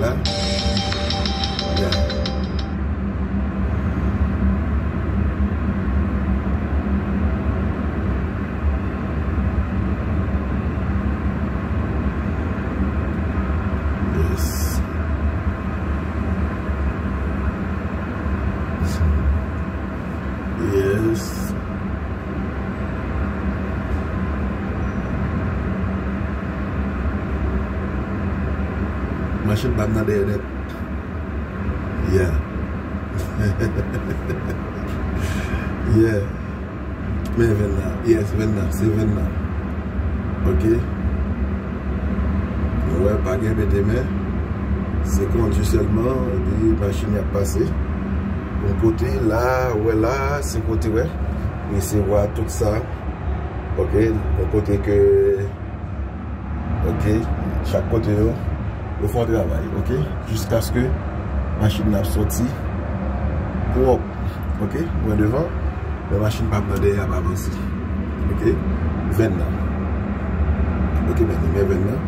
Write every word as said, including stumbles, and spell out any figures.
Yeah. Yes. Yes. Machin pa m nan dèyè nèt. Yeah. Yeah. Men venn nan. Yes, venn nan. Se venn nan. Ok. Nou wè, pa gen mete men. Se kondui sèlman. Epi machin y ap pase. Yon kote la, wè la, se kote, wè. Resevwa tout sa. Ok. Yon kote ke Ok, chak kote yo, yo fè yon travay, ok, jiskaske machin nan ap sòti pwòp, ok, mwen devan, men machin pa m nan dèyè ap avanse, ok, venn nan, ok, men, men venn nan,